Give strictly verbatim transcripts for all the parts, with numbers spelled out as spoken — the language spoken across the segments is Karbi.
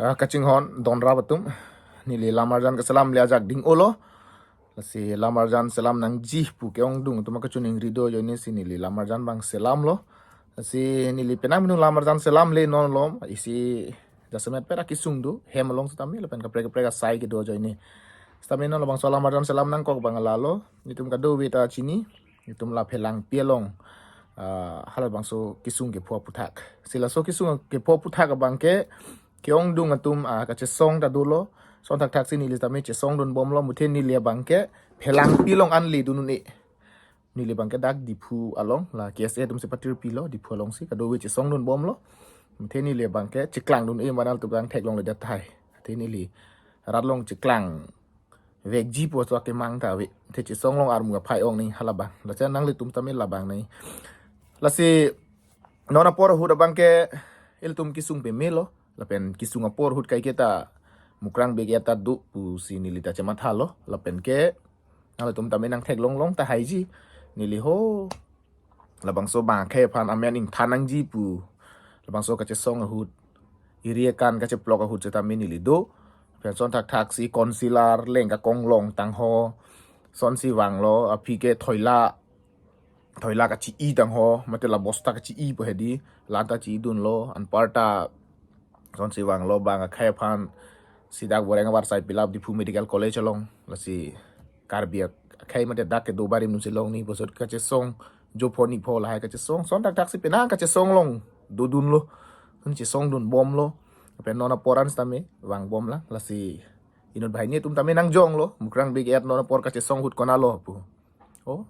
Ah, kachinghon donrap atum, neli lamarjan keselam le ajak ding-olo. Lasi lamarjan selam nangji pu ke-ongdung atum akachiningri do ajoine si neli lamarjan abang selamlo. Lasi neli penang menu lamarjan selam le non lom isi jasemet pet akisung do hem along setame lapen kaprek kaprek asai kedo ajoine. Setame non labangso lamarjan selam nangkok abang lalo. Itum kadokave ta chini. Itum la Phelangpi along, ah, halabangso kisung kepho aphuthak. Si laso kisung kepho aphuthak abang ke ke-ongdung atum, ah, kachesong ta dolo. Son thakthak si neli tame chesongdun bomlo, muthe neli abang ke Phelangpi along an ledun un-e. Neli abang ke dak Diphu along, la K S A atum si patir pilo, Diphu along si kadokave chesongdun bomlo. Muthe neli abang ke cheklangdun un-e, manal tu abang theklongledet tahai. Athe neli rat along cheklang vekji pu aso akemang ta ave. Athe chesong along armu aphai ong nangji halabang. Lasi nanglitum tame labang nangji. Lasi non apor ahut abang ke ilitum kisung pemelo. Lapen kisung apor ahut kaike ta Mukrang Big Ed ta do pusi neli ta chemathalo. Lapen ke nanglitum tame nangtheklonglong tahaiji. Neli ho labangso abang akhei aphan amen ingthan nangji pu labangso kachesong ahut, iri akan kacheplok ahut setame neli do. Lapen son thakthak si councillor leng kakonglong tangho, son si vanglo, aphi ke thoila, thoila kachi-i tangho, mate la bosta kachi-i pu hedi, la-an ta chi-idunlo, anparta son si vanglo abang akhei aphan si dak Boreng abar sai pilap Diphu Medical College along, lasi Karbi ak-, akhei mate dak kedo barim nung si long ni bosot kachesong, jopho nipho lahai kachesong, son thakthak si penang kachesong along dodunlo, chesongdun bomlo. Lapen non apor an setame vang bomlang, lasi inut banghini atum tame nangjonglo, Mukrang Big Ed non apor kachesong ahut konatlo pu. Oh,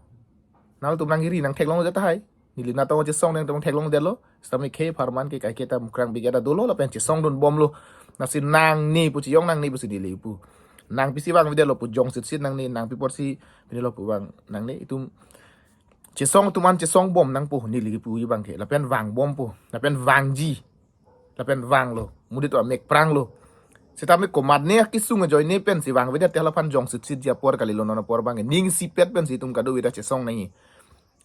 nanglitum nangiri nangtheklongdet tahai. Neli natong chesong nangtum theklongdetlo. Setame khei apharman ke kaike ta Mukrang Big Ed ta dolo lapen chesongdun bomlo. Lasi nangne pu chejong nangne pusi neli pu. Nang pisi vangvedetlo pu, jongsit sit nangne, nang pi apotsi pinelo pu vang nangne, itum chesong atum an chesong bom nangpo neli kipu abang ke. Lapen vang bompo. Lapen vangji. Lapen vanglo. Mudit amek pranglo. Setame komatne akisung ajoine pensi vangvedet te halaphan jongsit sitji apor kalilo, non apor abang ningsipet pensi itum kadokave ta chesong nangji.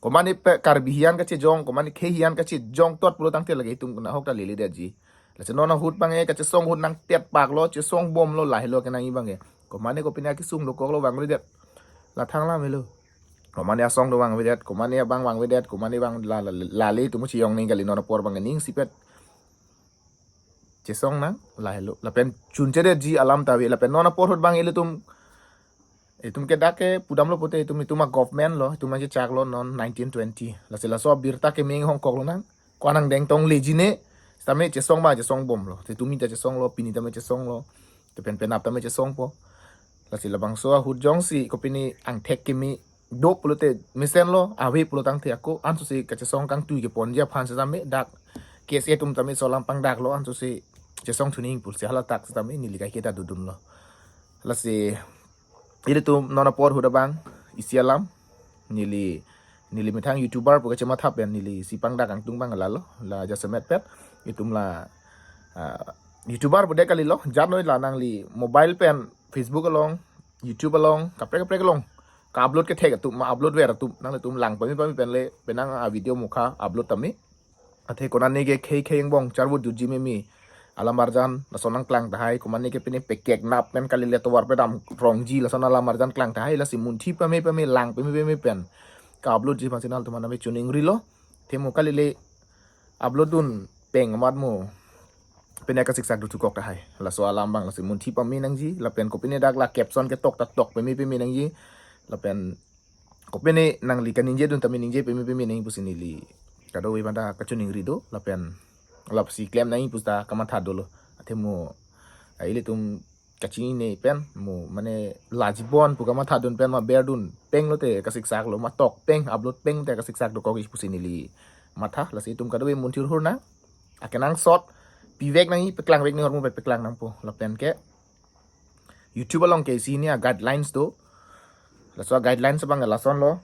Komatne pe Karbi hijan kachejong, komatne khei hijan kachejong tot pulo tangte lake itum nahok ta leledetji. Lasi non ahut abang e kachesong ahut nangtet paklo, chesong bomlo, lahelo kenangji abang e. Komatne kopine akisung dokoklo vangvedet. La thang lam helo. Komatne asong do vangvedet, komatne abang vangvedet, komatne abang la, la, lale itum chejong nangji kali, non apor abang ningsipet chesong nang lahelo. Lapen chunchedetji alam ta ave, lapen non apor ahut abang ilitum, itum ke dak ke pudamlo pute itum, itum a-government lo, itum nangchechaklo non nineteen twenty. Lasi laso abirta keme inghongkoklo nang, ko-an nangdeng tongleji ne, setame chesong abang chesong bomlo. Te tumi ta chesonglo, pini tame chesonglo, te pen penap tame chesongpo. Lasi labangso ahut jongsi kopine angthek keme do pulote mesenlo, ave pulo tangte ako ansose kachesong kangtui keponji aphan setame dak K S A atum tame solam pangdaklo, ansose chesong thuning pusi halatak setame neli kaike ta dodunlo. Lasi ilitum non apor ahut abang isi alam, neli, neli methang YouTuber pu kachematha pen neli si pangdak angtung abang lalo, la jasemet pet itum la, ah, YouTuber pu de kalilo, jat noi la nangli mobile pen Facebook along, YouTube along, kaprek kaprek along ka-upload kethek atum, ma-upload ver atum, nanglitum lang pame pame pen le penang a-video mukha upload tame. Athe konatne ke khei khei angbong charvut jutji meme alamarjan lason nangklang tahai, komatne ke pine pekek nap pen kali le tovar pedam rongji lason alamarjan klang tahai, lasi munthi pame pame lang pame pame pen ka-upload ji aphansi nanglitum aphan nangpachuningrilo. Athe mo kali le upload dun peng amat mo pine kasiksak do thukok tahai. Laso alam abang lasi munthi pame nangji, lapen kopine dak la caption ketok ta tok pame pame nangji, lapen kopine nangli kaningjedun tame ningje pame pame nangji pusi neli kadokave abang ta kachiningri do, lapen lapsi klem nangji pusi ta kamatha dolo. Athe mo, ah, ilitum kachinine pen mo mane lajibon pu kamathadun pen ma berdun peng lote kasiksaklo, ma tok peng upload peng te kasiksak dokok pusi neli matha. Lasi itum kadokave munthur hur nang, akenangsot pivek nangji, peklang vek nangji, ahormu peklang nangpo. Lapen ke YouTube along ke isi hini a-guidelines do. Laso a-guidelines abang lasonlo.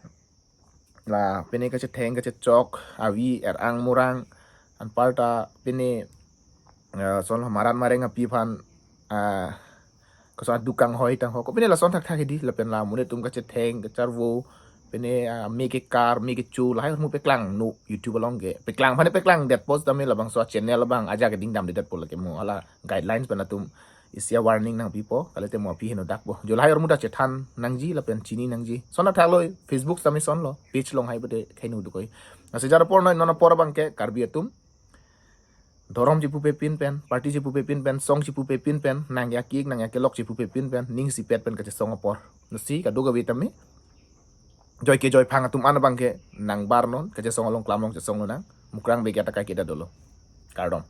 La pine kachetheng kachechok avi er-ang murang, anparta pine, eh, son maran mareng api aphan, ah, koson aduk kanghoi tangho, kopine lason thakthak hedi, lapen la monit atum kachetheng kacharvo, pine, ah, me kekar, me kecho, lahai ahormu peklang, no, YouTube along ke. Peklang, aphan peklang detpo setame labangso channel abang ajak keding damdedetpo lake mo. Hala guidelines pen atum isi a-warning nangpipo, kalite mo aphi heno dakpo. Jo lahai ahormu ta chethan nangji lapen chini nangji. Sona thakloi, Facebook setame sonlo, page along hai bade khei nu dukoi. Lasi jar apor noi, non apor abang ke Karbi atum dhorom chipupepin pen, party chipupepin pen, song chipupepin pen, nangya kik, nangya kelok chipupepin pen, ning isipet pen kachesong apor. Lasi kadokave tame joi kejoi phang atum an abang ke nangbar non, kachesong along klam along chesong lonang, mukrang bek ya ta kaiketa dolo. Kardom.